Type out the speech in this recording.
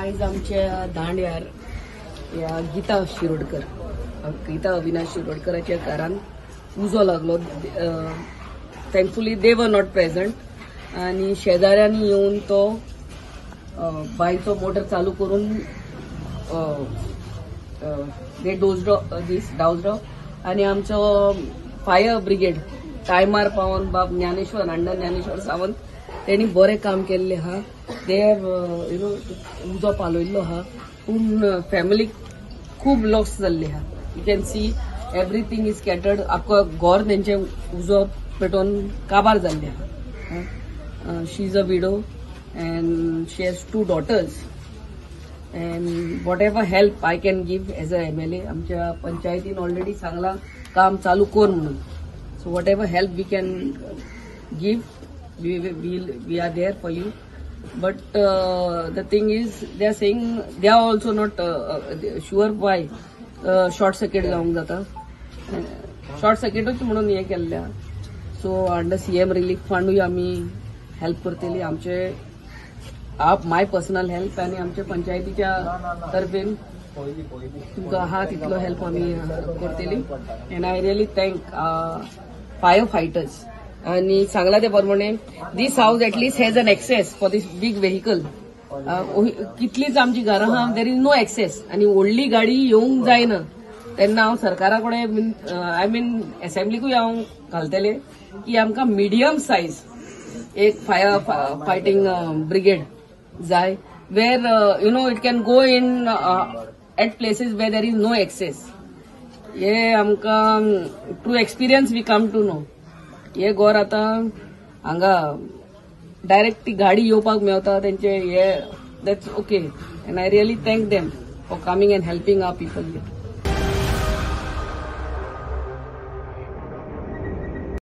आयज आमच्या दांड्यार ह्या गीता शिरोडकर, गीता अविनाश शिरोडकराच्या घरान उजो लागलो. Thankfully they were not present आनी शेजाऱ्यांनी येवन तो बांयचो मोटर चालू करून दे डोज्ड दीस डावज्ड आनी आमचो फायर ब्रिगेड टायमार पावोन बाब ज्ञानेश्वर अण्णा ज्ञानेश्वर सावंत तेणी बरें काम केल्लें आहा. They have you know उजो पालयल्लो आहा, पूण फॅमिलीक खूब लॉस जाल्ले आहा. You can see everything is scattered. आख्खो घर तेंचे उजो पेटोवन काबार जाल्ले आहा. She is a widow and she has two daughters, and whatever help I can give as a MLA, आमच्या पंचायतीन ऑलरेडी सांगलां काम चालू कर म्हणून. So whatever help we can give, we are there for you. But the thing is, they are saying they are also not sure why short circuit जावंक जाता. Short सर्किटूच म्हणून हें केल्लें आहा. सो अंडर सीएम रिलीफ फंडूय आमी help करतली. आमचे आप माय पर्सनल हेल्प आनी आमच्या पंचायतीच्या तर्फेन तुमकां आहा तितलो हेल्प आमी करतली. And I really thank fire fighters. आनी सांगला ते प्रमाणे this house at least has an access for this big vehicle. कितलीच आमची घरां आहा, there is no access आनी व्हडली गाडी येवंक जायना. तेन्ना हांव सरकारा कडेन, I mean एसेंब्लीकूय हांव घालतले की आमकां मिडियम सायज एक फायर फायटींग ब्रिगेड जाय, where it can go in at places where there is no access. हे आमकां through experience we come to know. हे घर आतां हांगा डायरेक्ट ती गाडी येवपाक मेवता तेंचे हे, that's okay. And I really thank them for coming and helping our people here.